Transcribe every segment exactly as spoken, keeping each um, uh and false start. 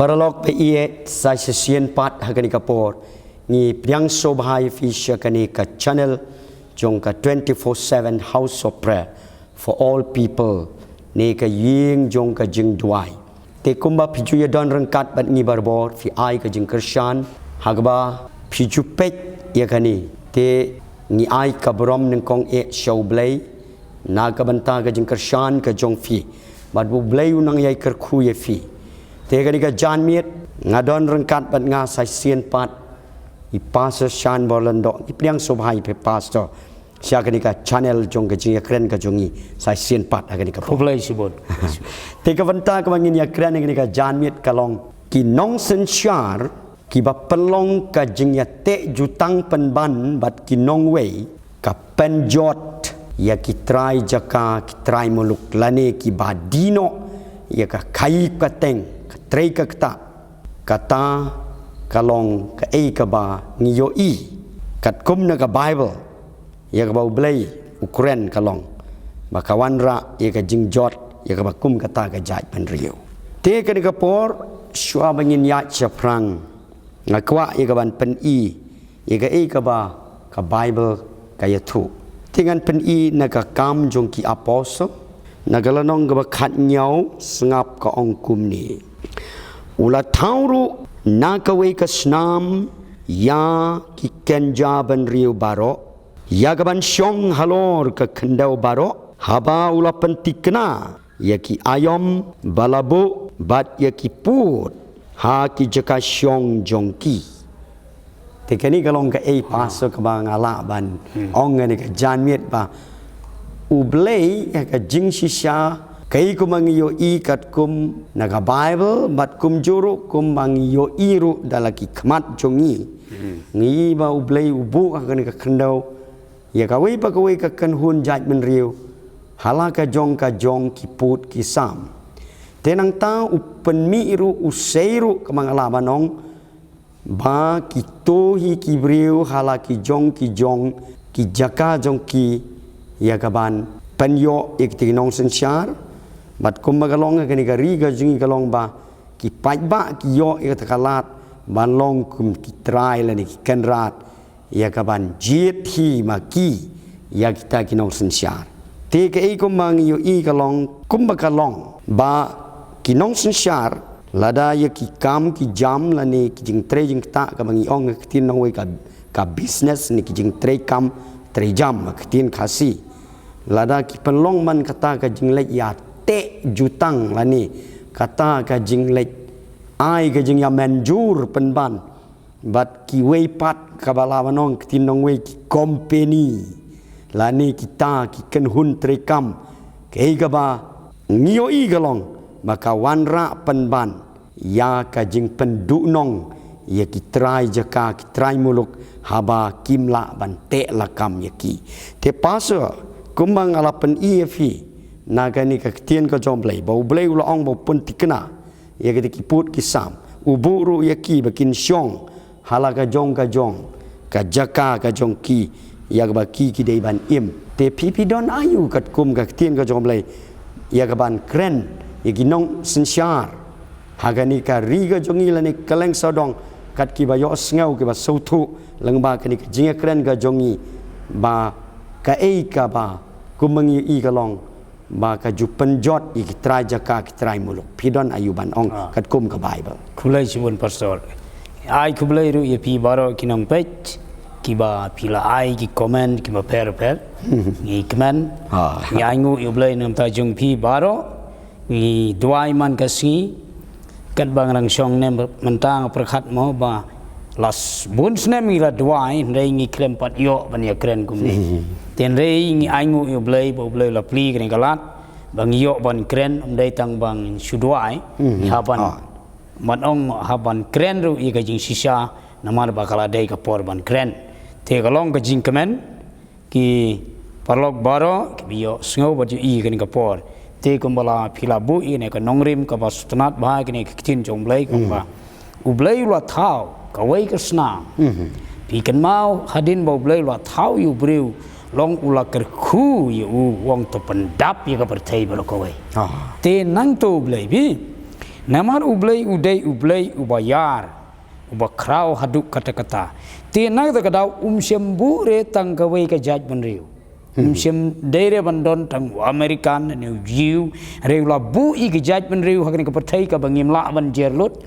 Paralok ba ïeit, sa shisien pat ha kane ka por ngi pdiang sngewbha ïa phi sha kane ka channel jong ka twenty-four seven House of Prayer for All People, ne ka ïing jong ka jingduwai. Te kumba phi ju ïa don ryngkat bad ngi barabor, phi ai ka jingkyrshan ha kaba phi ju peit ïa kane. Te ngi ai ka burom nyngkong eh sha U Blei na ka bynta ka jingkyrshan ka jong phi, bad U Blei un nang ïai kyrkhu ïa phi. Te kane ka janmiet nga don ryngkat bad nga sa shisien pat i Pastor Shanbor Lyngdoh. Ngi pdiang sngewbha ïa phi Pastor sha kane ka channel jong ka jingïakren ka jong ngi sa shisien pat ha kane ka por. Khublei shibun. Te ka bynta kaba ngin ïakren ha kane ka janmiet ka long ki nongsynshar kiba pynlong ka jingïateh jutang pynban bad ki nongwei, ka pynjot ïa ki trai jaka, ki trai muluk, lane kiba die noh ïa ka khaïi ka teng, ka trei ka ktah. Kata ka long kaei kaba ngi ïohi katkum na ka Baibl, ïa kaba U Blei u kren ka long ba ka wanrah ïa ka jingjot ïa kaba kum kata ka jaitbynriew. Te kane ka por, shuwa ba ngin ïaid shaphrang, nga kwah ïa ka ban pyni ïa kaei kaba ka Baibl ka ïathuh. Te ngan pyni na ka Kam jong ki Apostol, na ka lynnong kaba khathynñiew, sngap ka ong kumne: U la thaw ruh na kawei ka snam ïa ki kynja bynriew baroh, ïa ka ban shong halor ka khyndew baroh, haba u la pynthikna ïa ki aïom ba la buh bad ïa ki pud ha ki jaka shong jong ki. Te kane ka long kaei Pastor kaba nga lah ban ong ha kane ka janmiet, ba U Blei ïa ka jingshisha, kaei kumba ngi ïohi katkum na ka Baibl, bad kumjuh ruh kumba ngi ïohi ruh da la ki khmat jong ngi. Ngi i ba U Blei u buh ha kane ka khyndew ïa kawei pa kawei ka kynhun jaitbynriew ha la ka jong ka jong ki pud ki sam. Te nangta u pynmih ruh, u sei ruh, kaba nga lah ban ong, ba kito hi ki briew ha la ki jong ki jong ki jaka jong ki ïa ka ban pynïoh ïa kito ki nongsynshar. Bad kumba ka long ha kane ka ri ka jong ngi ka long ba ki paidbah ki ïoh ïa kata ka lad ban long kum ki trai lane ki kynrad ïa ka ban jied hi ma ki ïa kita ki nongsynshar. Te kaei kumba ngi ïohi ka long kumba ka long ba ki nongsynshar, lada ïa ki kam ki jam lane ki jingtrei jingktah, kaba ngi ong ha ka ktien nongwei ka, ka business, ne ki jingtrei kam trei jam ha ka ktien Khasi, lada ki pynlong man kata ka jingleit ïateh jutang lane kata ka jingleit ai ka jingïamynjur pynban bad kiwei pat, kaba lah ban ong ha ka ktien nongwei ki company lane kita ki kynhun treikam, kaei kaba ngi ïohi ka long ba ka wanrah pynban ïa ka jingpynduhnong ïa ki trai jaka, ki trai muluk, haba kim lah ban teh lakam ïa ki. Te Pastor, kumba nga la pyni ïa phi na kane ka ktien ka jong U Blei, ba U Blei u la ong ba u pynthikna ïa kita ki pud ki sam, u buh ruh ïa ki ba kin shong ha la ka jong ka jong ka jaka ka jong ki, ïa kaba ki ki dei ban im. Te phi, phi don aïu katkum ka ktien ka jong U Blei ïa ka ban kren ïa ki nongsynshar ha kane ka ri ka jong ngi lane kylleng sawdong, kat kiba ïohsngew, kiba sngewthuh lyngba kane ka jingïakren ka jong ngi, ba kaei kaba kumba ngi ïohi ka long ba ka ju pynjot ïa ki trai jaka, ki trai muluk? Phi don aïu ban ong katkum ka Baibl? Khublei shibun Pastor. Ai khublei ruh ïa phi baroh ki nongpeit kiba phi la ai ki comment kiba pher pher. Ngi kmen, ngi ainguh ïa U Blei na ka bynta jong phi baroh. Ngi duwai man ka sngi, katba nga dang shong ne mynta nga pyrkhat mo ba la bun snem ngi la duwai, hynrei ngi khlem pat ïoh ban ïakren kumne. Te hynrei ngi ainguh ïa U Blei ba U Blei u la plie kane ka lad ba ngi ïoh ban kren, ym dei tang ba ngi shu duwai, ngi hap ban, ban ong, hap ban kren ruh ïa ka jingshisha, namar ba ka la dei ka por ban kren. Te ka long ka jingkmen ki paralok baroh kiba ïohsngew bad ïohi kane ka por. Te kumba la phi la buh ïa kane ka nongrim kaba sngewtynnat bha, kane ka ktien jong U Blei kumba U Blei u la thaw kawei ka snam. Phi kynmaw hadien ba U Blei u la thaw ïa u briew, long u la kyrkhu ïa u, u ong to pyndap ïa ka pyrthei baroh kawei. Te nangta U Blei, phi Namar U Blei u dei U Blei uba ïar, uba khraw haduh katta katta. Te na kata ka daw um shym buh re tang kawei ka jaitbynriew. Um shym dei re ban don tang u American ne u Jiw, re u la buh ïa ka jaitbynriew ha kane ka pyrthei kaba ngim lah ban jer lut.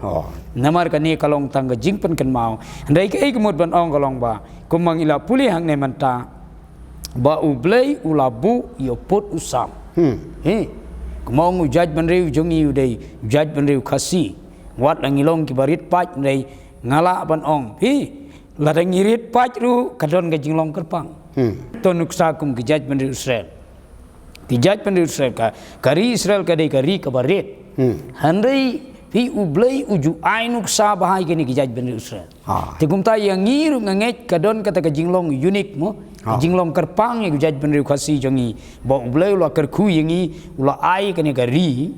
Namar kane ka long tang ka jingpynkynmaw. Hynrei kaei ka mut ban ong ka long ba, kumba ngi la pule hangne mynta, ba U Blei u la buh ïa u pud u sam. He. Kumba ong u jaitbynriew jong ngi u dei u jaitbynriew Khasi. Wat la ngi long kiba rit paid, hynrei nga lah ban ong, he, lada ngi rit paid ruh ka don ka jinglong kyrpang. To nuksa kum ka jaitbynriew Israel. Ka jaitbynriew Israel ka, ka ri Israel ka dei ka ri kaba rit. Hynrei phi, U Blei u ju ai nuksa bha ïa kane ka jaitbynriew Israel. Te kumta ïa ngi ruh nga ngeit ka don kata ka jinglong unique mo. Ka jinglong kyrpang ïa ka jaitbynriew Khasi jong ngi. Ba U Blei u la kyrkhu ïa ngi, u la ai kane ka ri,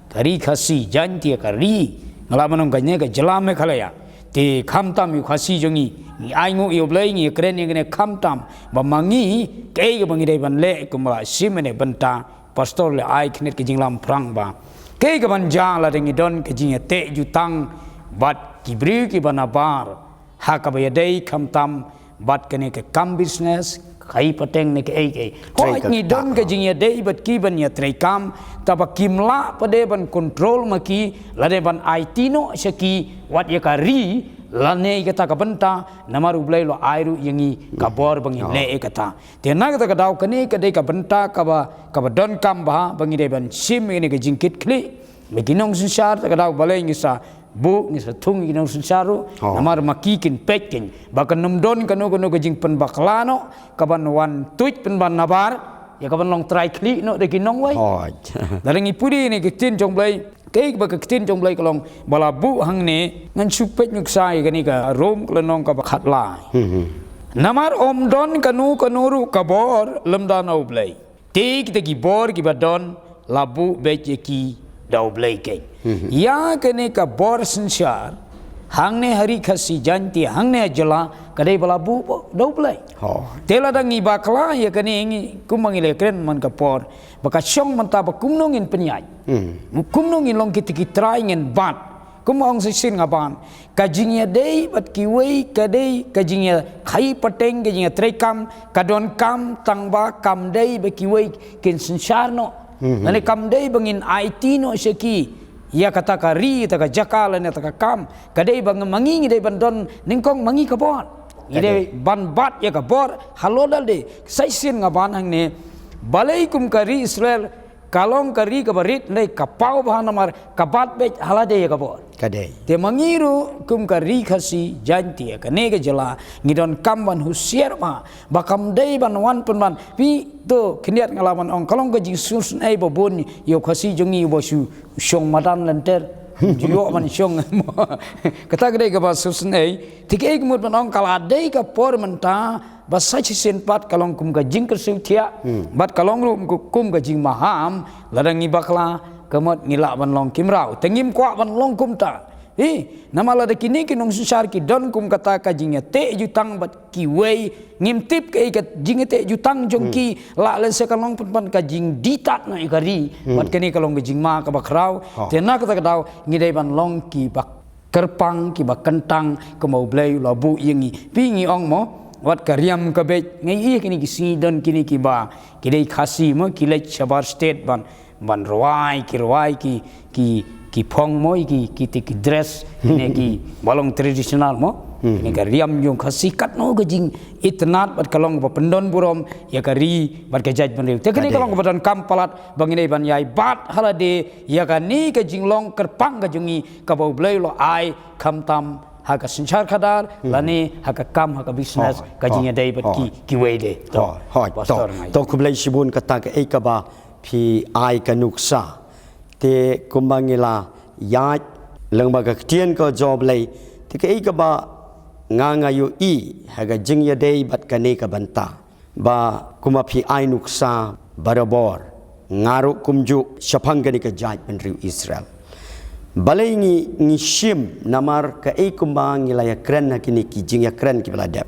ka ri Khasi Jaintia, ka ri, nga lah ban ong kane ka jylla Meghalaya. Te khamtam ïa u Khasi jong ngi, ngi ainguh ïa U Blei, ngi kren ïa kane khamtam ba ma ngi, kaei kaba ngi dei ban leh kumba la shim ne bynta, pastor la ai khyndiat ka jinglamphrang ba, kaei kaban jia lada ngi don ka jingïateh jutang bad ki briew kiba nabar ha kaba ïadei khamtam bad kane ka kam business, khaïi pateng ne kaei kaei. Hooid, ngi don ka jingïadei bad ki ban ïatreikam, tangba kim lah pat de ban control ma ki, lane ban aiti noh sha ki, wat ïa ka ri, lane ïa kata ka bynta, namar U Blei u la ai ruh ïa ngi ka bor ba ngin leh ïa kata. Te na kata ka daw kane ka dei ka bynta kaba, kaba donkam bha, ba ngi dei ban shim ïa kane ka jingkitkhlieh. Ba ki nongsynshar kata ka daw balei ngi sa buh, ngi sa thung ïa ki nongsynshar ruh. Namar ma ki kin peit kin. Ba kan ym don kano kano ka jingpynbakla noh, kaban wan tuid pynban nabar, ïa kaban long trai khlieh noh da ki nongwei. Lada ngi pule ïa kane ka ktien jong U Blei, kaei kaba ka ktien jong U Blei ka long, ba la buh hangne, ngan shu peit nuksa ïa kane ka Rom ka lynnong kaba khatlai. Namar ym don kano kano ruh ka bor lymda na U Blei. Te kita ki bor kiba don la buh beit ïa ki da U Blei keiñ. Ïa kane ka bor synshar, hangne ha ri Khasi Jaintia, hangne ha jylla, ka dei ba la buh da U Blei. Te lada ngi bakla ïa kane ngi, kumba ngi la kren man ka por, ba ka shong mynta ba kumno ngin pynïaid. Kumno ngin long kita ki trai ngin bat. Kumba ong shisien nga ban. Ka jingïadei bad kiwei ka dei ka jingïakhaïi pateng, ka jingïatreikam, ka donkam tangba kam dei ba kiwei kin synshar noh. Lane kam dei ba ngin aiti noh sha ki ïa kata ka ri, kata ka jaka lane kata ka kam. Ka dei ba ma ngi ngi dei ban don nyngkong ma ngi ka bor. Ngi dei ban bat ïa ka bor halor lade. Sa shisien nga ban hangne. Balei kum ka ri Israel ka long ka ri kaba rit, hynrei ka paw bha namar ka bat beit ha lade ïa ka bor. Ka dei. Te ma ngi ruh kum ka ri Khasi Jaintia, kane ka jylla, ngi donkam ban husiar bha, ba kam dei ban wan pynban. Phi to khyndiat nga lah ban ong ka long ka jingsngewsynei ba bun ïa u Khasi jong ngi uba shu shong madan lynter. Ju ïoh ban shong. Kata ka dei kaba sngewsynei. Te kaei ka mut ban ong ka la dei ka por mynta, ba sa shisien pat ka long kum ka jingkyrsiew thiah, bad ka long ruh kum ka jingmaham, lada ngi bakla, ka mut ngi lah ban long ki mraw. Te ngim kwah ban long kumta. Hi, namar lada kine ki nongsynshar ki don kum kata ka jingïateh jutang bad kiwei, ngim tip kaei ka jingïateh jutang jong ki, lah lehse ka long pynban ka jingdih tad na ïa ka ri, bad kane ka long ka jingma kaba khraw. Te na kata ka daw, ngi dei ban long kiba kyrpang, kiba kyntang, kumba U Blei u la buh ïa ngi. Phi ngi ong mo, wat ka riam ka beit, nga ïohi kine ki sngi don kine kiba, ki dei Khasi mo, ki leit shabar state ban, ban rwai, ki rwai, ki, ki, ki phong mo, ki, ki te ki dress, kine kiba long traditional mo. Kine ka riam jong Khasi katno ka jingitynnad bad ka long ba pyndon burom, ïa ka ri, bad ka jaitbynriew. Te kane ka long kaba donkam palat, ba ngin dei ban ïai bat ha lade, ïa kane ka jinglong kyrpang ka jong ngi, kaba U Blei u la ai, khamtam ha ka synshar khadar, lane ha ka kam, ha ka business, ka jingïadei bad ki, kiwei de. To, Pastor ngai. To khublei shibun kata kaei kaba phi ai ka nuksa. Te kumba ngi la ïaid lyngba ka ktien ka jong U Blei. Te kaei kaba nga nga ïohi ha ka jingïadei bad kane ka bynta. Ba kumba phi ai nuksa barabor, nga ruh kumjuh shaphang kane ka jaitbynriew Israel. Balei ngi, ngi shim namar kaei kumba ngi la ïakren ha kine ki jingïakren kiba la dep.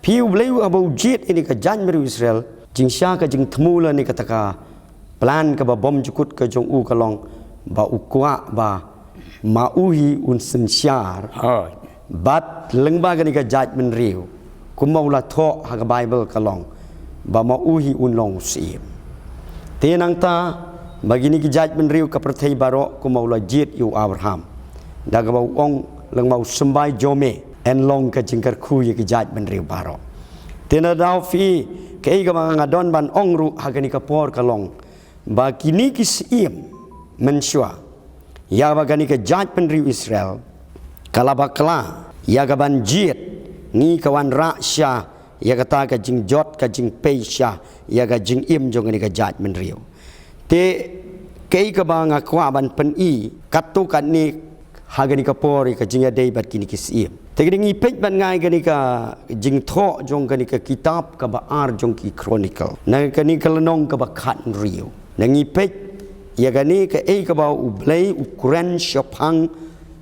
Phi U Blei haba u jied ïa kane ka jaitbynriew Israel, jingshisha ka jingthmu lane kata ka plan kaba bymjukut ka jong u ka long ba u kwah ba Ma u hi un synshar. Hooid. Bad lyngba kane ka jaitbynriew, kumba u la thoh ha ka Baibl ka long ba ma u hi un long u syiem. Te nangta ba kine ki jaitbynriew ka pyrthei baroh kumba u la jied ïa u Abraham, da kaba u ong lyngba u symbai jong me yn long ka jingkyrkhu ïa ki jaitbynriew baroh. Te na daw phi, kaei kaba nga don ban ong ruh ha kane ka por ka long ba kine ki syiem mynshuwa, ïa ba kane ka jaitbynriew Israel ka la bakla ïa ka ban jied, ngi ka wanrah sha ïa kata ka jingjot, ka jingpei sha ïa ka jingim jong kane ka jaitbynriew. Te kaei kaba nga kwah ban pyni katto katne ha kane ka por ïa ka jingïadei bad kine ki syiem. Te ka dei ngi peit bad ngai kane ka jingthoh jong kane ka kitab kaba ar jong ki Chronicle, na kane ka lynnong kaba khathynriew. Na ngi peit ïa kane kaei kaba U Blei u kren shaphang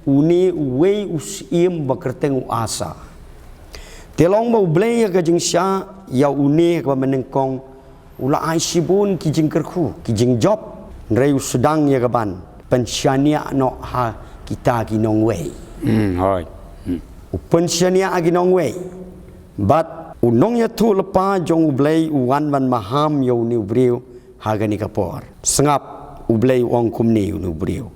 une uwei u syiem ba kyrteng u Asa. Te long ba U Blei ha ka jingshisha ïa une kaba mynnyngkong u la ai shibun ki jingkyrkhu, ki jingjop, hynrei u sdang ïa ka ban pynshaniah noh ha kita ki nongwei. Hmm, hooid. Hmm. U pynshaniah ha ki nongwei. Bad u nongïathuhlypa jong U Blei u wan ban maham ïa une u briew ha kane ka por. Sngap, U Blei u ong kumne ïa une u briew.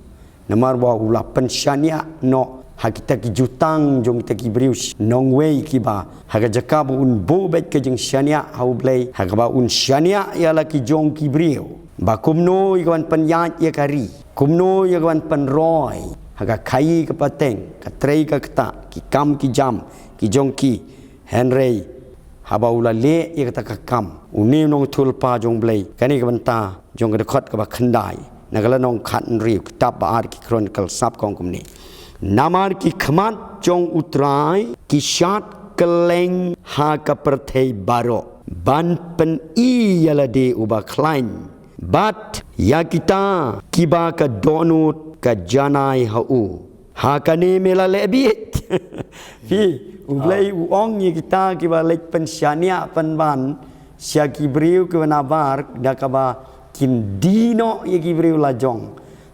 Namar ba u la pynshaniah noh ha kita ki jutang jong kita ki briew sh-, nongwei kiba ha ka jaka ba un buh beit ka jingshaniah ha U Blei, ha kaba un shaniah ïa la ki jong ki briew. Ba kumno ïa ka ban pynïaid ïa ka ri, kumno ïa ka ban pynroi ha ka khaii ka pateng, ka trei ka ktah, ki kam ki jam ki jong ki. Hynrei haba u la leh ïa kata ka kam, une u nongïathuhlypa jong U Blei, kane ka bynta jong ka dkhot kaba khyndai na ka lynnong khathynriew kitab ba ar ki Chronicle, sngap, ka ong kumne: Namar ki khmat jong U Trai ki shad kylleng ha ka pyrthei baroh ban pyni ïa lade uba khlaiñ, bad ïa kita kiba ka dohnud ka janai ha u. Ha kane me la leh bieit. Phi, U Blei u ong ïa kita kiba leit pynshaniah pynban sha ki briew kiba nabar, da kaba kin die noh ïa ki briew lajong,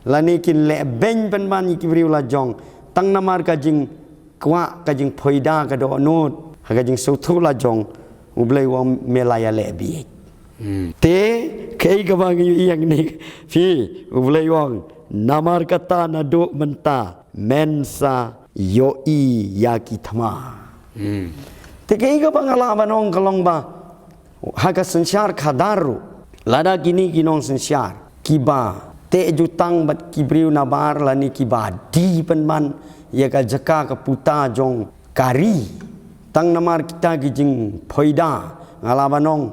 lane kin leh beiñ pynban ïa ki briew lajong, tang namar ka jingkwah, ka jingphoida, ka dohnud ha ka jingsngewthuh lajong, U Blei u ong me la ïaleh bieit. Hmm. Te kaei kaba ngi ïohi hangne, phi, U Blei u ong, namar kata naduh mynta men sa ïohi ïa ki thma. Hmm. Te kaei kaba nga lah ban ong ka long ba ha ka synshar khadar ruh, lada kine ki nongsynshar kiba teh jutang bad ki briew nabar lane kiba die pynban ïa ka jaka ka puta jong ka ri, tang namar kita ki jingphoida, nga lah ban ong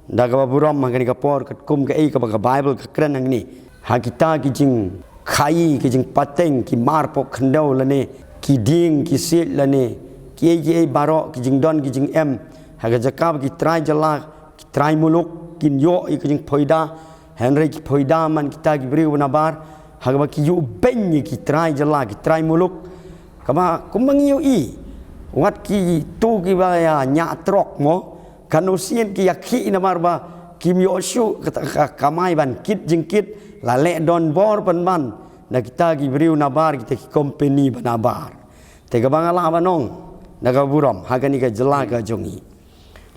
da kaba burom ha kane ka por, katkum kaei kaba ka Baibl ka kren hangne, ha kita ki jingkhaii, ki jingpateng, ki mar pok khyndew lane ki dieng ki siej lane kiei kiei baroh, ki jingdon ki jingem, ha ka jaka ba ki trai jylla, ki trai muluk kin ïoh ïa ka jingphoida, hynrei ki phoida man kita ki briew ba nabar, ha kaba ki ïuh beiñ ïa ki trai jylla, ki trai muluk. Kaba kumba ngi ïohi, wat kito kiba ïa ñiah trok mo, katno sien ki ïakhih namar ba kim ïoh shuh ka, ka kamai ban kit jingkit, la leh donbor pynban da kita ki briew nabar, kita ki kompeni ba nabar. Te kaba nga lah ban ong da ka burom ha kane ka jylla ka jong ngi,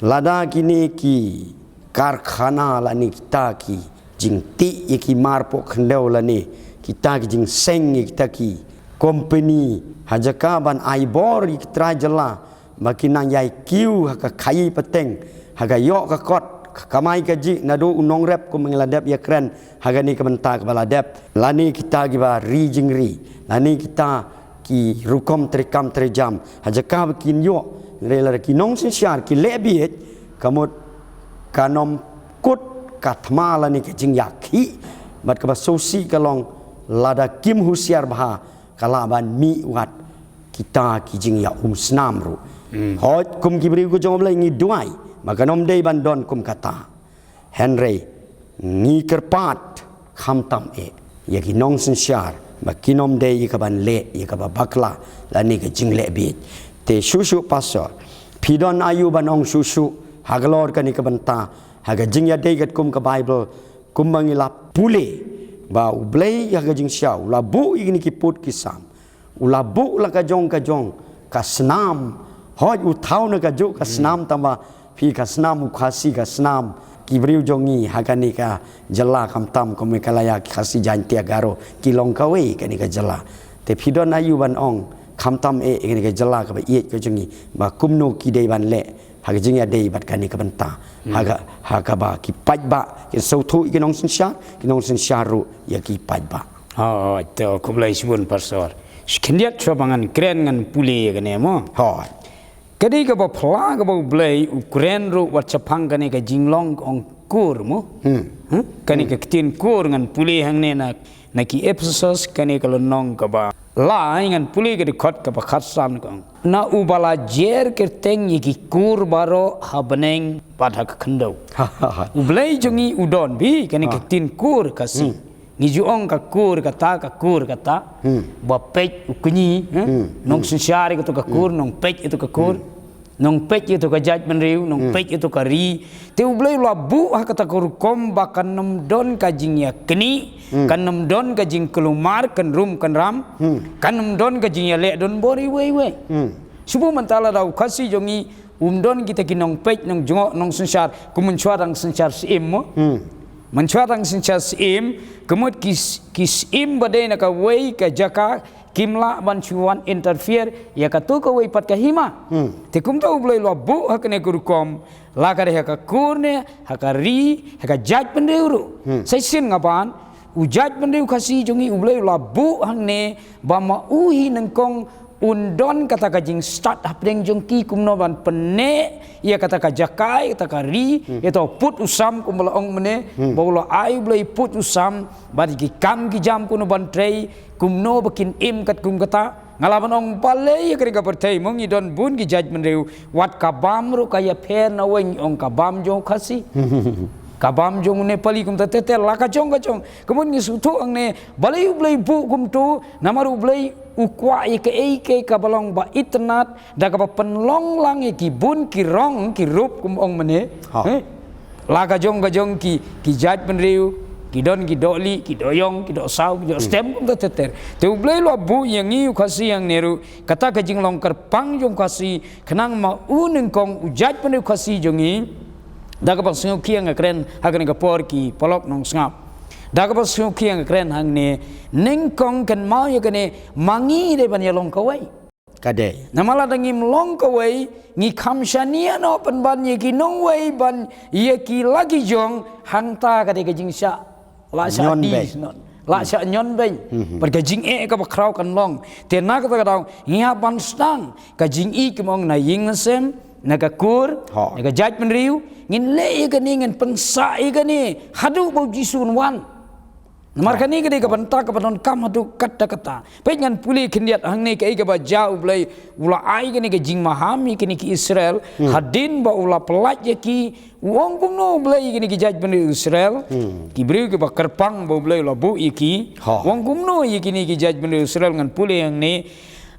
lada kine ki karkhana lane kita ki jingtih ïa ki mar pok khyndew lane kita ki jingseng ïa kita ki kompeni, ha jaka ban ai bor ïa ki trai jylla ba kin nang ïai kiew ha ka khaii pateng, ha ka ïoh ka kot, ka kamai kajih naduh u nongrep, kumba ngi la dep ïakren ha kane ka bynta kaba la dep, lane kita kiba ri jingri, lane kita ki rukom treikam treijam, ha jaka ba kin ïoh. Hynrei lada ki nongsynshar ki leh bieit, ka mut kan ym kut ka thma lane ka jingïakhih. Bad kaba sngewsih ka long, lada kim husiar bha, ka lah ban mih wat kita ki jingïaumsnam ruh. Hmm. Hooid, kum ki briew ka jong U Blei ngi duwai ba kan ym dei ban don kum kata. Hynrei ngi kyrpad khamtam eh ïa ki nongsynshar ba kin ym dei ïa ka ban leh ïa kaba bakla lane ka jingleh bieit. Te shuh shuh pastor, phi don aïu ban ong shuh shuh halor kane ka bynta, ha ka jingïadei katkum ka Baibl, kumba ngi la pule ba U Blei ha ka jingshisha u la buh ïa kine ki pud ki sam U la buh la ka jong ka jong ka snam. Hooid, u thaw na kajuh ka snam, tangba phi, ka snam u Khasi, ka snam ki briew jong ngi ha kane ka jylla, khamtam ka Meghalaya, ki Khasi Jaiñtia Garo ki long kawei kane ka jylla. Te phi don aïu ban ong, khamtam eh kane ka jylla kaba ïeit ka jong ngi, ba kumno ki dei ban leh ha ka jingïadei bad kane ka bynta, ha ka, ha kaba ki paidbah kin sngewthuh ïa ki nongsynshar, ki nongsynshar ruh ïa ki paidbah. Oh, to, khublei shibun, Pastor. Shi khyndiat shuwa ba ngan kren, ngan pule ïa kane mo. Hooid. Ka dei kaba phylla kaba U Blei u kren ruh wat shaphang kane ka jinglong, ka ong kur mo. Hmm? Kane ka ktien kur, ngan pule hangne na, na ki Ephesos, kane ka lynnong kaba lai, ngan pule ka dkhot kaba khatsan, ka ong: Na uba la jer kyrteng ïa ki kur baroh ha bneng bad ha ka khyndew. U Blei jong ngi u don, phi, kane ka ktien kur Khasi. Ngi ju ong ka kur kata, ka kur kata. Ba peit u kñi, eh? Nongsynshar ïa kato ka kur, nongpeit ïa kato ka kur. Nongpeit ïa kato ka jaitbynriew, nongpeit ïa kato ka ri. Te U Blei u la buh ha kata ka rukom ba kan ym don ka jingïaknieh, kan ym don ka jingkulmar, kynrum kynram, kan ym don ka jingïaleh donbor iwei iwei. Shu mynta lada u Khasi jong ngi um don kita ki nongpeit, nongjngoh, nongsynshar, kum mynshuwa tang synshar Syiem mo. Mynshuwa tang synshar Syiem, ka mut ki s-, ki Syiem ba dei na kawei ka jaka kim lah ban shu wan interfere ïa kato kawei pat ka hima. Te kumta U Blei u la buh ha kane ka rukom, la ka dei ha ka kur ne ha ka ri, ha ka jaitbynriew ruh. Sa shisien nga ban, u jaitbynriew Khasi jong ngi U Blei u la buh hangne ba ma u hi nyngkong un don kata ka jingstad hapdeng jong ki kumno ban pynneh ïa kata ka jaka, ïa kata ka ri, ïa uto u pud u sam, kumba la ong mynne, ba u la ai U Blei u pud u sam bad ki kam ki jam kumno ban trei, kumno ba kin im katkum kata. Nga lah ban ong balei ïa kane ka pyrthei mo ngi don bun ki jaitbynriew, wat ka bam ruh ka ïapher na wei, ngi ong ka bam jong u Khasi, ka bam jong u Nepali, kumta ter ter, la ka jong ka jong. Ka mut ngi sngewthuh hangne balei U Blei u buh kumto, namar U Blei u kwah ïa kaei kaei kaba long ba itynnad, da kaba pynlong lang ïa ki bun ki rong ki rup, kum ong mynne. Ha. Eh? La ka jong ka jong ki, ki jaitbynriew, ki don ki dohlieh, ki dohïong, ki dohsaw, ki dohstem, kumta ter ter. Te U Blei u la buh ïa ngi u Khasi hangne ruh, kata ka jinglong kyrpang jong u Khasi, khnang ma u nyngkong u jaitbynriew Khasi jong ngi, da kaba sngewkhia nga kren ha kane ka por, ki paralok nongsngap. Da kaba sngewkhia nga kren hangne, nyngkong kynmaw ïa kane, ma ngi dei ban ïalong kawei. Ka dei. Namar lada ngim long kawei, ngi kham shaniah noh pynban ïa ki nongwei ban ïa ki la ki jong, hangta ka dei ka jingshah, la shah ñion beiñ. Lah shah ñion beiñ. Bad ka jingeh kaba khraw kan long. Te na kata ka daw ngi hap ban sdang ka jingïeit, kum ong, na ïing na sem, na ka kur, na ka jaitbynriew, ngin leh ïa kane, ngin pynsah ïa kane haduh ba u Jisu un wan. Namar kane ka dei ka bynta kaba donkam haduh katta katta. Peit, ngan pule khyndiat hangne, kaei kaba jia U Blei u la ai kane ka jingmaham ïa kine ki Israel, hadien ba u la pyllait ïa ki, u ong kumno U Blei ïa kine ki jaitbynriew Israel, ki briew kiba kyrpang ba U Blei u la buh ïa ki. U ong kumno ïa kine ki jaitbynriew Israel, ngan pule hangne,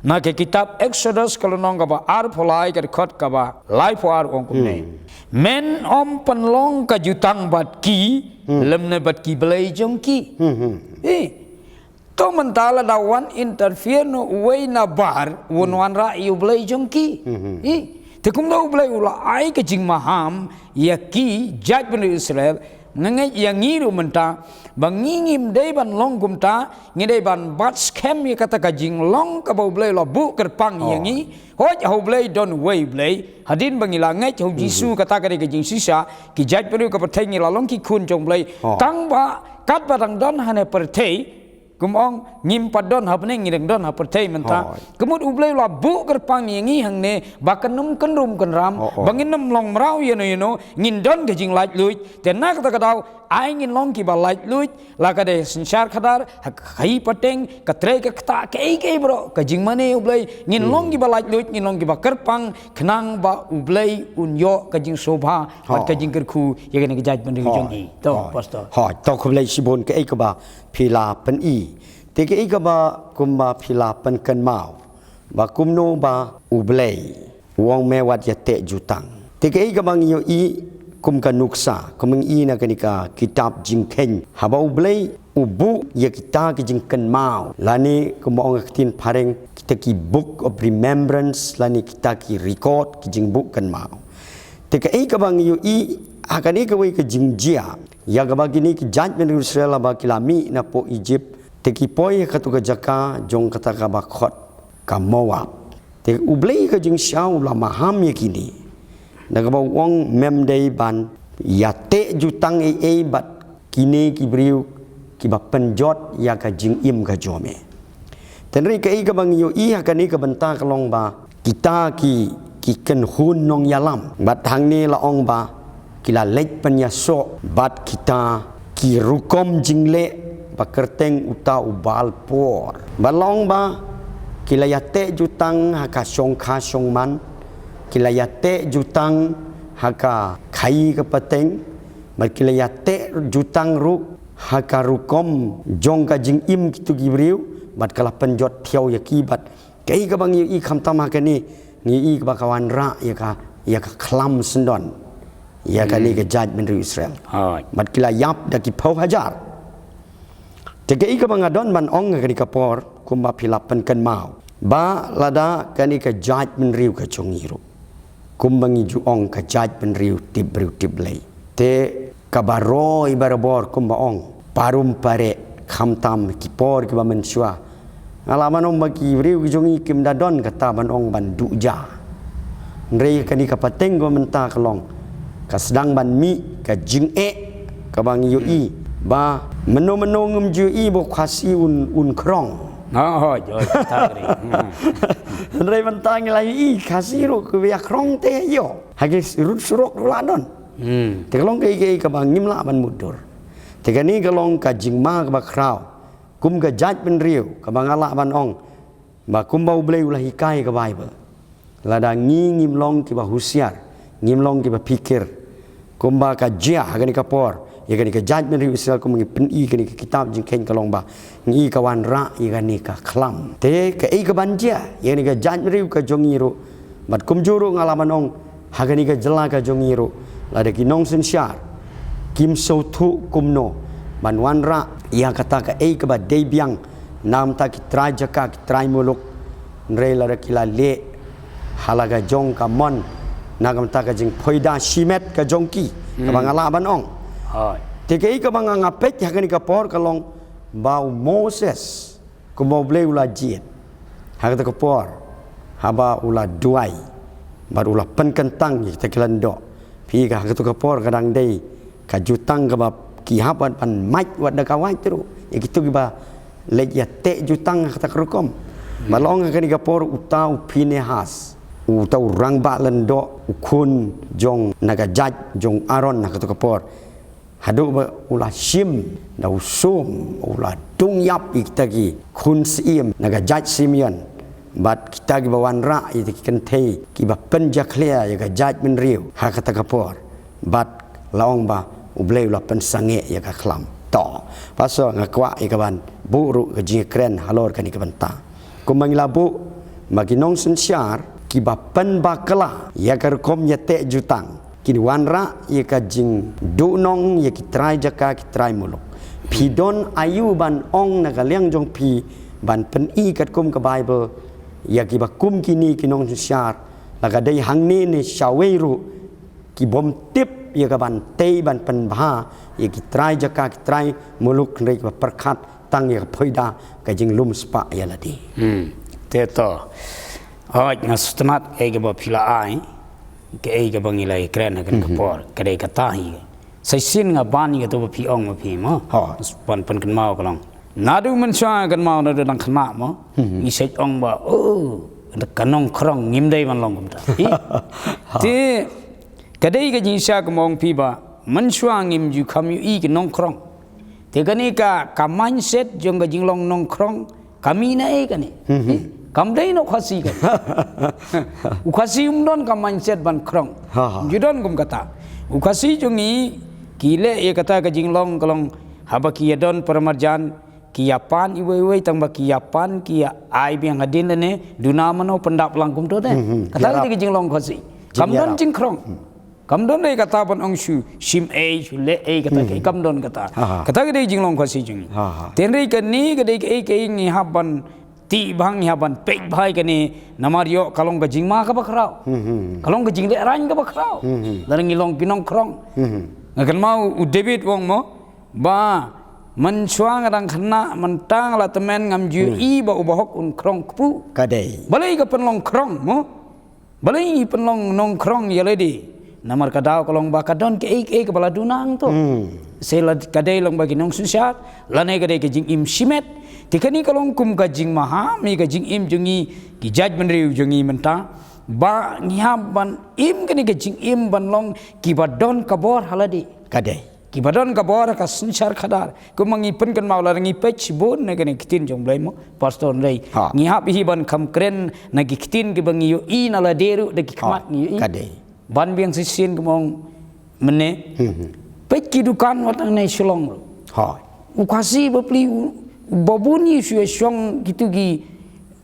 na ka kitab Exodus ka lynnong kaba arphew lai, ka dkhot kaba laiphew ar, u ong kumne: Men ym pynlong ka jutang bad ki, lymne bad ki blei jong ki. Eh, to mynta lada wan interfere noh uwei na bar, un wanrah ïa u Blei jong ki. Eh, te kumno U Blei u la ai ka jingmaham ïa ki jaitbynriew Israel, nga ngeit ïa ngi ruh mynta, ba ngi ngim dei ban long kumta, ngi dei ban bat skhem ïa kata ka jinglong kaba U Blei u la buh kyrpang ïa ngi. Hooid, ha U Blei don uwei U Blei, hadien ba ngi la ngeit ha u Jisu, kata ka dei ka jingshisha, ki jaitbynriew ka pyrthei ngi la long ki khun jong U Blei. Tangba katba dang don hane pyrthei, kum ong, ngim pat don ha bneng, ngi dang don ha pyrthei mynta. Ka mut U Blei u la buh kyrpang ïa ngi hangne, ba kan ym kynrum kynram, ba ngin ym long mraw ïano ïano, ngin don ka jinglaitluid. Te na kata ka daw, ai ngin long kiba laitluid, la ka dei synshar khadar, ha ka khaïi pateng, ka trei ka ktah, kaei kaei baroh, ka jingmane U Blei, ngin long kiba laitluid, ngin long kiba kyrpang, khnang ba U Blei un ïoh ka jingsngewbha bad ka jingkyrkhu ïa kane ka jaitbynriew jong ngi. To, Pastor. Hooid, to, khublei shibun, kaei kaba phi la pyni. Te kaei kaba kumba phi la pynkynmaw, ba kumno ba U Blei u ong me wat ïateh jutang. Te kaei kaba ngi ïohi kum ka nuksa, kum ngi i na kane ka kitab Jingkheiñ, haba U Blei u buh ïa kita ki jingkynmaw, lane kumba ong ka ktien phareng, kita ki Book of Remembrance lane kita ki record, ki jingbuh kynmaw. Te kaei kaba ngi ïohi ha kane kawei ka jingjia, ïa kaba kine ki jaitbynriew Israel haba ki la mih napoh Egypt, te ki poi ha katu ka jaka jong kata kaba khot ka Moab. Te U Blei ka jingshisha u la maham ïa kine, da kaba u ong, mem dei ban ïateh jutang ei ei bad kine ki briew kiba pynjot ïa ka jingim ka jong me. Hynrei kaei kaba ngi ïohi ha kane ka bynta ka long ba kita ki, ki kynhun nongïalam, bad hangne la ong ba ki la leit pynïasoh bad kita ki rukom jingleh ba kyrteng uta u Baal Peor. Bad la ong ba ki la ïateh jutang ha ka shongkha shongman, ki la ïateh jutang ha ka khaii ka pateng, bad ki la ïateh jutang ruh ha ka rukom jong ka jingim kitu ki briew, bad ka la pynjot thiaw ïa ki. Bad kaei kaba ngi ïohi khamtam ha kane, ngi ïohi kaba ka wanrah ïa ka, ïa ka khlam syndon ïa kane ka jaitbynriew Israel. Hooid. Bad ki la ïap da ki phew hajar. Te kaei kaba nga don ban ong ha kane ka por, kumba phi la pynkynmaw, ba lada kane ka jaitbynriew ka jong ngi ruh, kumba ngi ju ong, ka jaitbynriew tip briew tip Blei, te ka baroh i barabor kumba ong, parum pareh, khamtam ki por kiba mynshuwa. Nga lah ban ong ba ki briew ki jong ngi kim da don kata ban ong ban duh ja. Hynrei kane ka pateng kaba mynta ka long, ka sdang ban mih ka jingeh kaba ngi ïohi ba mynno mynno ngim ju ïohi ba u Khasi un, un khrong. Hooid, hooid, kata ka dei. Hynrei mynta ngi la ïohi Khasi ruh kiba ïa khrong te ïoh ha ki rud surok ruh la don. Hmm. Te ka long kaei kaei kaba ngim lah ban mutdur. Te kane ka long ka jingma kaba khraw kum ka jaitbynriew, kaba nga lah ban ong ba kumba U Blei u la hikai ka Baibl, lada ngi ngim long kiba husiar, ngim long kiba phikir, kumba ka jia ha kane ka por ïa kane ka jaitbynriew Israel, kumba ngi pyni kane ka kitab Jingkheiñ ka long ba ngi ka wanrah ïa kane ka khlam. Te kaei kaban jia ïa kane ka jaitbynriew ka jong ngi ruh, bad kumjuh ruh nga lah ban ong ha kane ka jylla ka jong ngi ruh, lada ki nongsynshar kim sngewthuh kumno ban wanrah ïa kata kaei kaba dei biang na ka bynta ki trai jaka, ki trai muluk, hynrei lada ki la leh ha la ka jong ka mon na ka bynta ka jingphoida shimet ka jong ki, kaba nga lah ban ong. Hooid. Te kaei kaba nga, nga peit ha kane ka por ka long ba u Moses, kumba U Blei u la jied ha kata ka por, haba u la duwai bad u la pynkyntang ïa kita ki lyngdoh. Phi ïohi ha kata ka por ka dang dei ka jutang kaba ki hap ban, ban mait wat da ka wait ruh ïa kito kiba leit ïateh jutang ha kata ka rukom. Bad la ong ha kane ka por uta u Phinehas, uta u rangbah lyngdoh, u khun jong na ka jait jong Aaron ha kata ka por, haduh ba u la shim da u sum, u la dung ïap ïa kita ki khun syiem na ka jait Simeon bad kita kiba wanrah ïa kita ki kynthei kiba pynjakhlia ïa ka jaitbynriew ha kata ka por. Bad la ong ba U Blei u la pynsangeh ïa ka khlam. To, paso nga kwah ïa kaban buh ruh ka jingkren halor kane ka bynta. Kumba ngi la buh, ma ki nongsynshar kiba pynbakla ïa ka rukom ïateh jutang, kin wanrah ïa ka jingduhnong ïa ki trai jaka, ki trai muluk. Phi don aïu ban ong na ka liang jong phi ban pyni katkum ka Baibl ïa kiba kum kine ki nongsynshar, la ka dei hangne ne shawei ruh, ki bym tip ïa kaban tei ban pynbha ïa ki trai jaka, ki trai muluk, hynrei kiba pyrkhat tang ïa ka phoida, ka jinglum spah ïa lade. Hmm. Te to. Hooid, nga sngewtynnat kaei kaba phi la ai, kaei kaba ngi la ïakren ha kane ka por, ka dei kata hi. Sa shisien nga ban ïa kato ba phi ong ma phi mo. Ban pynkynmaw ka long, naduh mynshuwa kynmaw, naduh dang khynnah mo, ngi shet ong ba, oh, ka nongkhrong, ngim dei ban long kumta. Te ka dei ka jingshisha kumba ong phi ba mynshuwa ngim ju kham ïohi ki nongkhrong. Te kane ka, ka mindset jong ka jinglong nongkhrong, ka mih na ei kane? Kam dei na u Khasi kane. U Khasi um don ka mindset ban khrong. Ju don kum kata. U Khasi jong ngi, ki leh ïa kata ka jinglong ka long, haba ki ïa don paramarjan, ki ïa pan iwei iwei, tang ba ki ïa pan, ki ïa ai biang hadien lane duna mano pyndap lang kumto de. Kata ka dei ka jinglong Khasi. Kam don jingkhrong. Kam don dei kata ban ong shu shim ei, shu leh ei, kata kaei kam don kata. Kata ka dei jinglong Khasi jong ngi. Te hynrei kane ka dei kaei kaei ngi hap ban Ti bang ïa ban peit bha ïa kane, namar ïoh ka long ka jingma kaba khraw. Hmm, hmm. Ka long ka jinglehrain kaba khraw. Hmm, hmm. Lada ngi long ki nongkhrong. Hmm, hmm. Nga kynmaw u David u ong mo, ba mynshuwa nga dang khynnah, mynta nga la tymmen, ngam ju ïohi ba u bahok un khrong kpu. Ka dei. Balei ka pynlong khrong mo? Balei ngi pynlong nongkhrong ïa lade? Namar ka daw ka long ba ka don kaei kaei kaba la duna hangto. Hmm. Sa la ka dei long ba ki nongsynshar, lane ka dei ka jingim shimet. Te kane ka long kum ka jingmaham ïa ka jingim jong ngi, ki jaitbynriew jong ngi mynta. Ba ngi hap ban im kane ka jingim ban long kiba don ka bor ha lade. Ka dei. Kiba don ka bor ha ka synshar khadar. Kumba ngi pynkynmaw, lada ngi peit shibun na kane ka ktien jong U Blei mo, Pastor Rei. Ha. Ngi hap hi ban kham kren na ki ktien kiba ngi ïohi na lade ruh da ki khmat, ha, ngi ïohi. Ka dei. Ban biang shisien kumba ong mynne. Hmm, hmm. Peit ki dukan wat hangne Shillong ruh. Ha. U Khasi bapli u, ba bun ïa shu ïa shong kitu ki,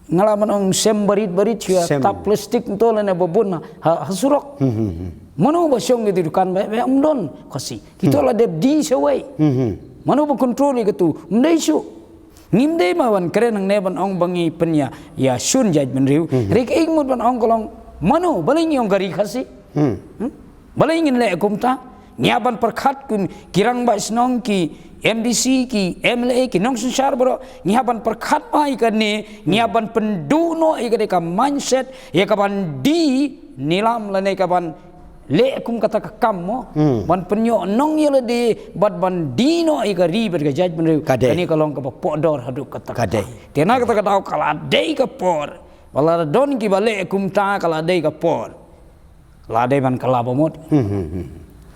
nga lah ban ong, sem barit barit shu ïa, sem, tap plastik to lane ba bun ha, ha surok. Hmm, hmm, hmm. Mano ba shong kiti dukan ba, ba ym don Khasi. Kito, hmm, la dep die shawei. Hmm, hmm. Mano ba control ïa katu? Ym dei shuh. Ngim dei ma ban kren hangne ban ong ba ngi pynïa, ïa shun jaitbynriew. Hmm. Hynrei kaei ngut ban ong ka long, mano, balei ngi ong ka ri Khasi? Hmm. Hmm? Balei ngin leh kumta? Ngi hap ban pyrkhat kum ki rangbah shnong, ki M D C, ki M L A, ki nongsynshar baroh. Ngi hap ban pyrkhat bha ïa kane, ngi hap ban pynduh noh ïa kane ka mindset, ïa ka ban die nilam lane ka ban leh kum kata ka kam mo. Hmm. Ban pynïoh nong ïa lade, bad ban die noh ïa ka ri bad ka jaitbynriew. Ka dei. Kane ka long kaba pohdor haduh katta katta. Ka dei. Te na kata ka daw ka la dei ka por. Ba lada don kiba leh kumta ka la dei ka por. La dei ban kylla ba mut. Hmm, hmm, hmm.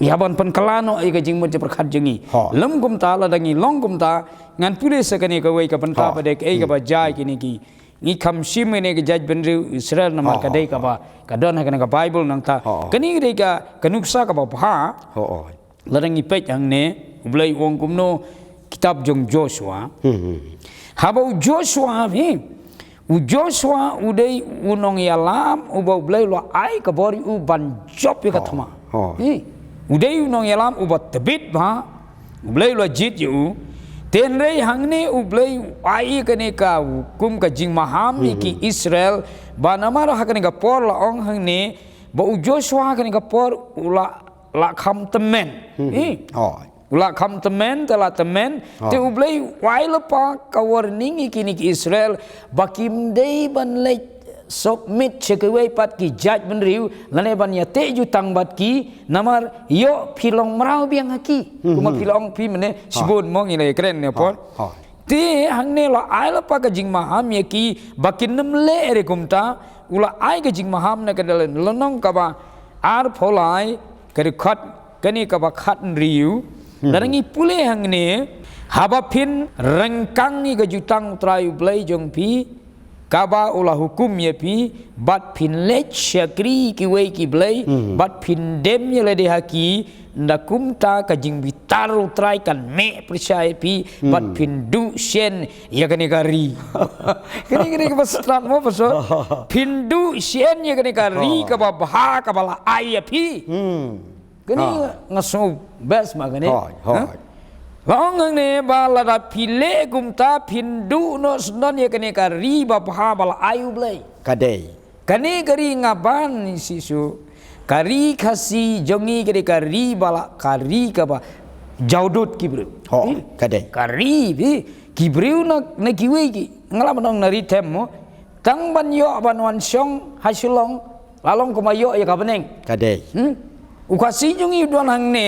Ïa ban pynkylla noh ïa ka jingmut jingpyrkhat jong ngi. Ho. Lym kumta, lada ngi long kumta, ngan pule sa kane kawei ka bynta, ho, ba dei kaei kaba, hmm, jia ïa kine ki. Ngi kham shim ïa kane ka jaitbynriew Israel namar, ho, ka dei, ho, kaba, ho, ka don ha kane ka Bible nangta. Ho. Kane ka dei ka, ka nuksa kaba bha. Ho, ho. Lada ngi peit hangne, U Blei u ong kumno, kitab jong Joshua. Hmm, hmm. Haba u Joshua hi, u Joshua u dei u nongïalam uba U Blei u la ai ka bor ïa u ban jop ïa ka, ho, thma. Ho. Hi. U dei u nongïalam uba tbit bha, U Blei u la jied ïa u. Te hynrei hangne U Blei u ai kane ka hukum, ka jingmaham ïa ki, hmm, hmm, Israel, ba namar ha kane ka por la ong hangne, ba u Joshua ha kane ka por u la, la kham tymmen. Hmm. Eh. Oh. U la kham tymmen, te la tymmen. Oh. Te U Blei u ai lypa ka warning ïa kine ki Israel, ba kim dei ban leit submit sha kiwei pat ki jaitbynriew, lane ban ïateh jutang bad ki, namar ïoh phi long mraw biang ha ki. Hmm. Kumba phi la ong phi mynne, ah, shibun mo ngi la ïakren ne por. Ah. Ah. Te hangne la ai lypa ka jingmaham ïa ki, ba kin ym leh re kumta, u la ai ka jingmaham na ka lynnong kaba arphew lai, ka dkhot kane kaba khathynriew. Hmm. Lada ngi pule hangne, haba phin ryngkang ïa ka jutang U Trai U Blei jong phi, kaba u la hukum ïa phi, bad phin leit shakri kiwei ki blei, hmm, bad phin dem ïa lade ha ki, ynda kumta ka jingbitar U Trai kan meh pyrshah ïa phi, hmm, bad phin duh shen ïa kane ka ri. Kane, kane kaba strat mo, pastor. Phin duh shen ïa kane ka ri, oh, kaba bha kaba la ai ïa phi. Hmm. Kane, ah, nga sngew best ma kane. Hooid, hooid. Ha? La ong hangne ba lada phi leh kumta phin duh noh shen ïa kane ka ri ba bha ba la ai U Blei. Ka dei. Kane ka ri nga ban ïa shisha. Ka ri Khasi jong ngi ka dei ka ri ba la, ka ri kaba jaw dud ki briew. Ho, eh? Ka dei. Ka ri, eh? Ki briew na, na kiwei ki. Nga lah ban ong na ri them mo. Tang ban ïoh ban wan shong ha Shillong, la long kumba ïoh ïa ka bneng. Ka dei. Hmm? U Khasi jong ngi u don hangne,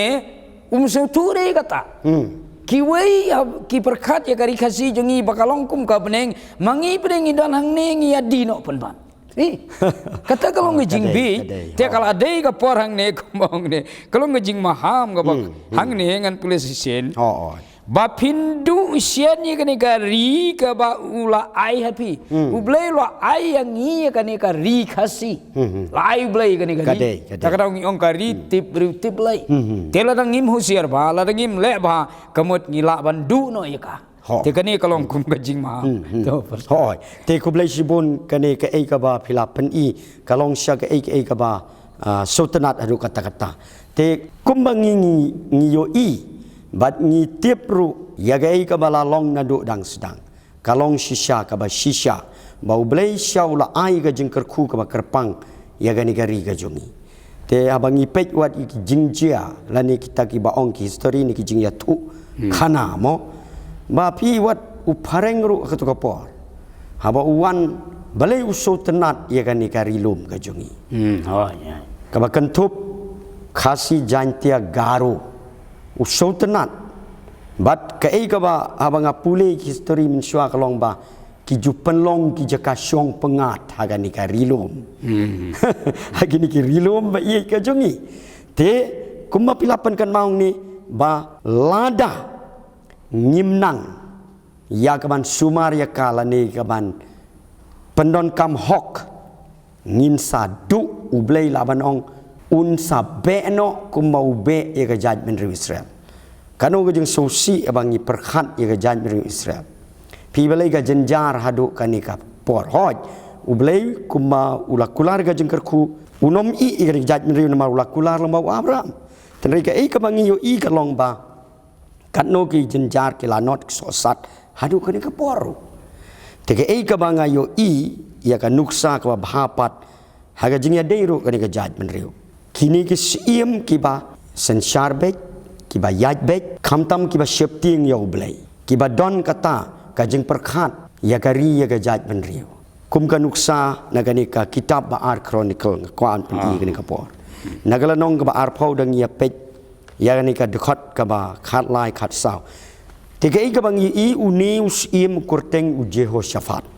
um sngewthuh re kata. Hmm. Kiwei, ah, ki pyrkhat ïa ka ri Khasi jong ngi ba ka long kum ka bneng, ma ngi pat ngi don hangne ngi ïa die noh pynban. Eh, kata ka long, oh, ka dei, ka jingbieit, ka dei. Te, oh, ka la dei ka por hangne kumba ong ne. Ka long ka jingmaham kaba, hmm, hmm, hangne ngan pule shisien. Oh, oh. Ba phin duh shen ïa kane ka ri kaba u la ai ha phi. Hmm. U Blei u la ai ïa ngi ïa kane ka ri Khasi. Hmm, hmm. La ai U Blei ïa kane ka ri. Ka dei, ka dei. Ta ka dei ngi ong ka ri, hmm, tip briew tip Blei. Hmm, hmm. Te lada ngim husiar bha, lada ngim leh bha, ka mut ngi lah ban duh noh ïa ka. Ho. Te kane ka long kum ka jingmaham. Hmm, hmm. To, pastor. Hooid. Te khublei shibun kane kaei kaba phi la pyni, ka long sha kaei kaei kaba, ah, sngewtynnat haduh katta katta. Te kumba ngi, ngi, ngi ïohi, bad ngi tip ruh, ïa kaei kaba la long naduh dang sdang. Ka long shisha kaba shisha. ba U Blei sha u la ai ka jingkyrkhu kaba kyrpang ïa kane ka ri ka jong ngi. Te haba ngi peit wat ïa ki jingjia lane kita kiba ong ki histori ne ki jingïathuh khana mo, ba phi wat u phareng ruh ha kato ka por, haba u wan, balei u sngewtynnat ïa kane ka ri lum ka jong ngi. Hmm, oh, ya. Kaba kynthup Khasi, Jaintia, Garo, u sngewtynnat. Bad kaei kaba haba nga pule ki histori mynshuwa ka long ba ki ju pynlong ki jaka shong pyngngad ha kane ka ri lum. Hmm. Ha kine ki ri lum ba ïeit ka jong ngi. Te kumba phi la pynkynmaw hangne, ba lada ngim nang ïa kaban sumar ïa ka lane kaban pyndonkam hok, ngin sa duh, U Blei lah ban ong, un sa beh noh kumba u beh ïa ka jaitbynriew Israel. Kano ka jingsngewsih ba ngi pyrkhat ïa ka jaitbynriew Israel. Phi, balei ka jynjar haduh kane ka por? Hooid, U Blei kumba u la kular ka jingkyrkhu, un ym ïeh ïa kane ka jaitbynriew namar u la kular lyngba u Abraham. Hynrei kaei kaba ngi ïohi ka long ba katno ki jynjar ki lanot ki sohsat haduh kane ka por ruh. Te kaei kaba nga ïohi ïa ka nuksa kaba bha pat ha ka jingïadei ruh kane ka jaitbynriew. Kine ki syiem kiba synshar beit, kiba ïaid beit, khamtam kiba sheptieng ïa U Blei, kiba don kata ka jingpyrkhat ïa ka ri ïa ka jaitbynriew. Kum ka nuksa na kane ka kitab ba ar Chronicle, nga kwah ban pyni kane ka por. Na ka lynnong kaba arphew da ngi ïa peit ïa kane ka dkhot kaba khatlai khatsaw. Te kaei kaba ngi ïohi, une u syiem u kyrteng u Jehoshaphat.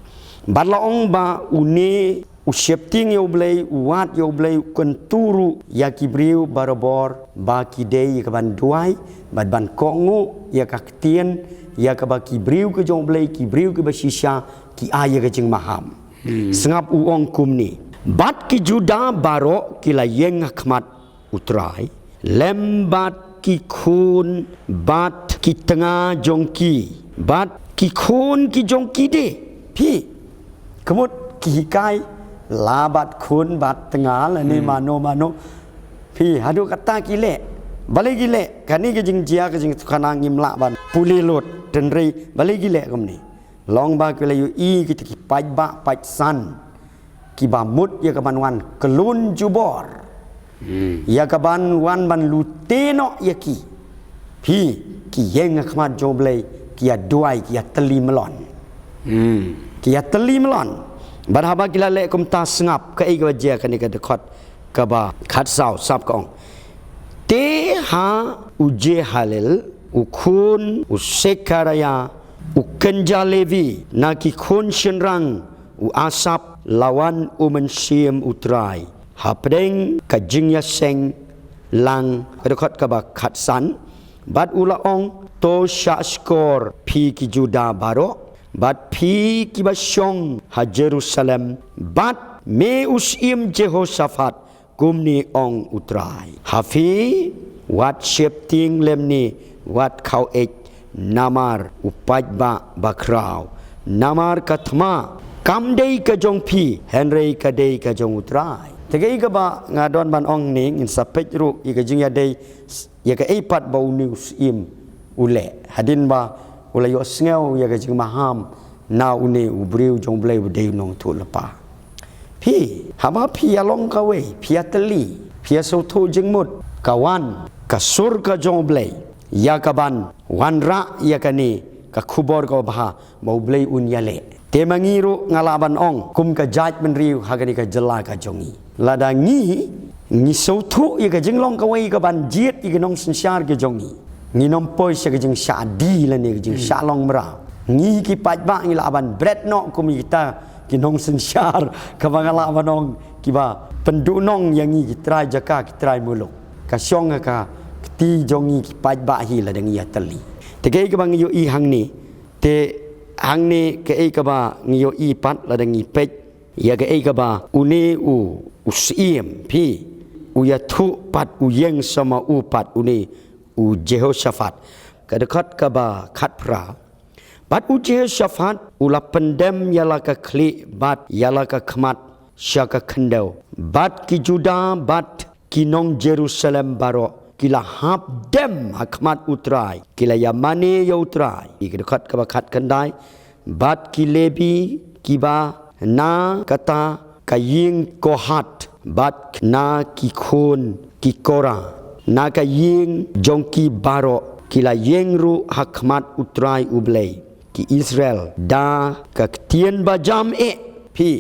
Bad la ong ba une u sheptieng ïa U Blei, u wad ïa U Blei, u kyntu ruh ïa ki briew barabor ba ki dei ïa kaban duwai bad ban kohnguh ïa ka ktien, ïa kaba ki briew ki jong U Blei, ki briew kiba shisha ki ai ïa ka jingmaham. Hmm. Sngap, u ong kumne: Bad ki Juda baroh ki la ïeng ha khmat U Trai, lem bad ki khun bad ki tnga jong ki, bad ki khun ki jong ki de. Phi, ka mut ki hikai la bad khun bad tnga lane mano mano. Phi, haduh katta ki leh. Balei ki leh? Kane ka jingjia ka jingïathuh khana ngim lah ban pule lut. Hynrei balei ki leh kumne? Long ba ki la ïohi kita ki paidbah paidsan kiba mut ïa kaban wan kyllon jubor, ïa kaban wan ban lute noh ïa ki. Phi, ki ïeng ha khmat jong U Blei, ki ïa duwai, ki ïa tylli mlon. Hmm. Ki ïa tylli mlon. Bad haba ki la leh kumta, sngap kaei kaba jia, kane ka dkhot kaba khatsaw, sngap, ka ong: Te ha u Jehalel, u khun u Sekaraïa, u kynja Levi, na ki khun shynrang u Asaph, la wan u Mynsiem U Trai hapdeng ka jingïaseng lang, ka dkhot kaba khatsan, bad u la ong: To shahshkor, phi ki Juda baroh, bad phi kiba shong ha Jerusalem, bad me u syiem Jehoshaphat, kumne ong U Trai: Ha phi, wat sheptieng lymne wat khaw-eit namar u paidbah bakhraw, namar ka thma kam dei ka jong phi, hynrei ka dei ka jong U Trai. Te kaei kaba nga don ban ong hangne, ngin sa peit ruh ïa ka jingïadei, ïa kaei pat ba une u syiem u leh hadien ba u la ïohsngew ïa ka jingmaham na une u briew jong U Blei uba dei u nongïathuhlypa. Phi, haba phi ïa long kawei, phi ïa tylli, phi ïa sngewthuh jingmut, ka wan ka sur ka jong U Blei ïa kaban wanrah ïa kane ka khubor kaba bha ba U Blei un ïaleh. Te ma ngi ruh nga lah ban ong, kum ka jaitbynriew ha kane ka jylla ka jong ngi, lada ngi, ngi sngewthuh ïa ka jinglong kawei kaban jied ïa ki nongsynshar ki jong ngi, ngin ym poi sha ka jingshah die lane ka jingshah long mraw. Ngi ki paidbah ngi lah ban bret noh kum ïa kita ki nongsynshar, kaba nga lah ban ong kiba pynduhnong ïa ngi, ki trai jaka, ki trai muluk. Ka shong ha ka kti jong ngi ki paidbah hi lada ngi ïa tylli. Te kaei kaba ngi ïohi hangne, te hangne kaei kaba ngi ïohi pat lada ngi peit ïa kaei kaba une u, u syiem, phi, u ïathuh pat, u ïeng sa ma u pat, une u Jehoshaphat. Ka dkhot kaba khatphra: Bad u Jehoshaphat u la pyndem ïa la ka khlieh bad ïa la ka khmat sha ka khyndew, bad ki Juda bad ki nong Jerusalem baroh ki la hap dem ha khmat U Trai, ki la ïamane ïa U Trai. Ïa ka dkhot kaba khatkhyndai: Bad ki Lebi kiba Na kata ka ïing Kohat bad na ki khun ki Kora, na ka ïing jong ki baroh, ki la ïeng ruh ha khmat U Trai U Blei ki Israel da ka ktien ba jam eh. Phi,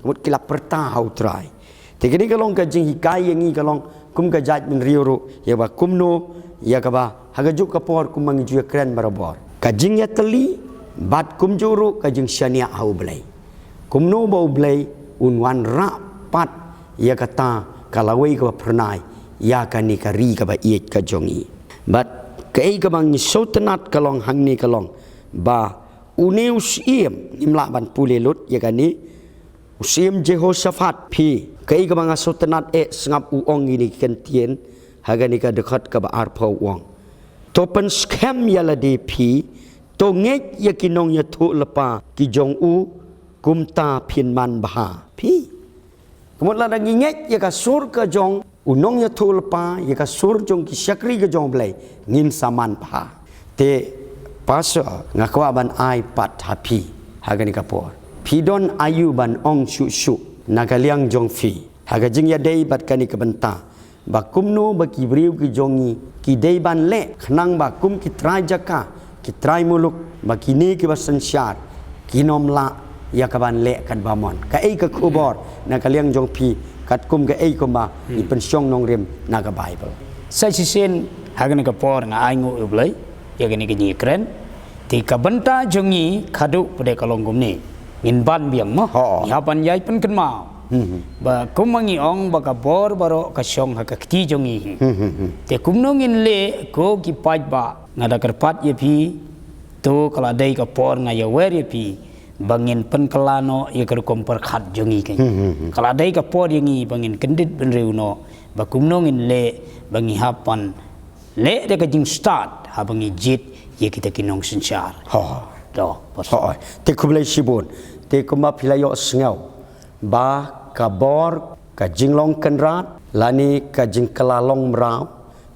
ka mut ki la pyrta ha U Trai. Te kane ka long ka jinghikai ïa ngi, ka long kum ka jaitbynriew ruh, ïa ba kumno, ïa kaba ha kajuh ka por kumba ngi ju ïakren barabor, ka jingïatylli bad kumjuh ruh ka jingshaniah ha U Blei. Kumno ba U Blei un wanrah pat ïa kata ka lawei kaba phyrnai ïa kane ka ri kaba ïeit ka jong ngi. Bad kaei kaba ngi sngewtynnat ka long hangne ka long ba une u syiem, ngim lah ban pule lut ïa kane, u syiem Jehoshaphat, phi, kaei kaba nga sngewtynnat eh, sngap u ong kine ki kyntien ha kane ka dkhot kaba arphew, u ong: To pynskhem ïa lade phi, to ngeit ïa ki nongïathuhlypa ki jong u, kumta phin man bha. Phi, ka mut lada ngi ngeit ïa ka sur ka jong u nongïathuhlypa, ïa ka sur jong ki shakri ka jong U Blei, ngin sa man bha. Te Pastor, nga kwah ban ai pat ha phi ha kane ka por. Phi don aïu ban ong shuh shuh na ka liang jong phi ha ka jingïadei bad kane ka bynta, ba kumno ba ki briew ki jong ngi ki dei ban leh, khnang ba kum ki trai jaka, ki trai muluk, ba kine kiba synshar kin ym lah ïa ka ban leh katba mon. Kaei ka khubor na ka liang jong phi katkum kaei kumba ngi pynshong nongrim na ka Baibl? Sa shisien ha kane ka por nga ainguh ïa U Blei ïa kane ka jingïakren. Te ka bynta jong ngi khadduh pat de ka long kumne, ngin ban biang mo. Ho. Ngi hap ban ïai pynkynmaw. Hmm. Ba kumba ngi ong ba ka bor baroh ka shong ha ka kti jong ngi. Hmm, hmm, hmm. Te kumno ngin leh, ko ki paidbah? Nga da kyrpad ïa phi, to ka la dei ka por nga ïawer ïa phi ba ngin pynkylla noh ïa ka rukom pyrkhat jong ngi keiñ. Hmm, hmm, hmm. Ka la dei ka por ïa ngi ba ngin kyndit bynriew noh ba kumno ngin leh ba ngi hap ban leh da ka jingstad haba ngi jied ïa kita ki nongsynshar. Ho. To, Pastor. Ho. Te khublei shibun. Te kumba phi la ïohsngew ba ka bor, ka jinglong kynrad lane ka jingkylla long mraw,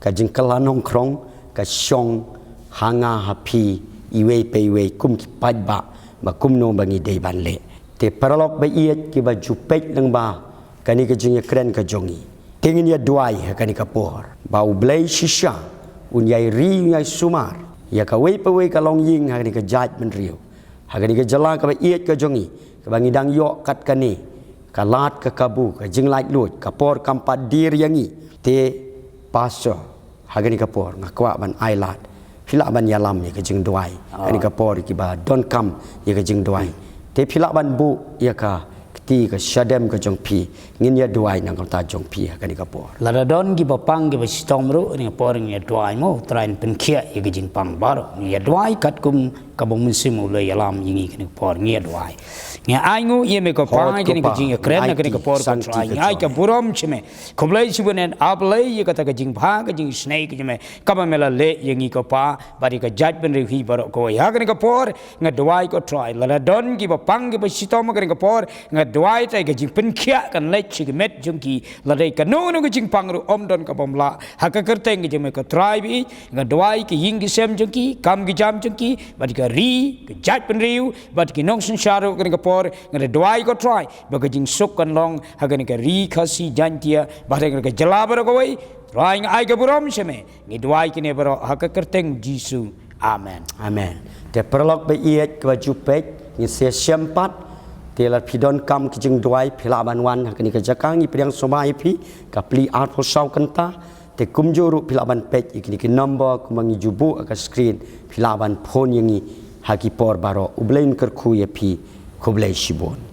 ka jingkylla nongkhrong, ka shong ha nga ha phi iwei pa iwei kum ki paidbah, ba kumno ba ngi dei ban leh. Te paralok ba ïeit kiba ju peit lyngba kane ka jingïakren ka jong ngi, te ngin ïa duwai ha kane ka por ba U Blei shisha un ïai ri, un ïai sumar ïa kawei pa kawei ka longïing ha kane ka jaitbynriew, ha kane ka jylla kaba ïeit ka jong ngi, kaba ngi dang ïoh kat kane ka lad ka kabu, ka jinglaitluid, ka por kam pat dier ïa ngi. Te Pastor, ha kane ka por nga kwah ban ailad, phi lah ban ïalam ïa ka jingduwai. Ah. Kane ka por kiba donkam ïa ka jingduwai. Hmm. Te phi lah ban buh ïa ka kti, ka shadem ka jong phi, ngin ïa duwai na ka bynta jong phi ha kane ka por. Lada don kiba pang kiba shitom ruh, ha kane ka por ngin ïa duwai mo, U Trai un pynkhiah ïa ka jingpang baroh. Ngin ïa duwai katkum kaba U Mynsiem U Blei ïalam ïa ngi ha kane ka por, ngin ïa duwai. Ngi ainguh ïa me ko Pa, ïa kane ka jingïakren ha kane ka por ko Trai. Ngi ai ka burom sha me. Khublei shibun A Blei ïa kata ka jingbha, ka jingisynei ka jong me kaba me la leh ïa ngi ko Pa, bad ïa ka jaitbynriew hi baroh kawei. Ha kane ka por nga duwai ko Trai, lada don kiba pang kiba shitom ha kane ka por, nga duwai Trai ka jingpynkhiah kan leit sha ki met jong ki, lada ïa kano kano ka jingpang ruh ym don kabym lah. Ha ka kyrteng ka jong me ko Trai baieit, nga duwai ki ïing ki sem jong ki, kam ki jam jong ki, bad ïa ka ri, ka jaitbynriew, bad ki nongsynshar ruh ha kane ka por, nga duwai ko Trai ba ka jingsuk kan long ha kane ka ri Khasi Jaiñtia, bad ha kane ka jylla baroh kawei. Trai nga ai ka burom sha me, ngi duwai kine baroh ha ka kyrteng Jisu. Amen. Amen. Te paralok ba ïeit kiba ju peit, ngin sa ïashem pat. Te lada phi donkam ki jingduwai, phi lah ban wan ha kane ka jaka, ngi pdiang sngewbha ïa phi, ka pli arphew saw kynta. Te kumjuh ruh phi lah ban peit ïa kine ki number kumba ngi ju buh ha ka screen, phi lah ban phone ïa ngi ha ki por baroh. U Blei un kyrkhu ïa phi. Khublei shibun.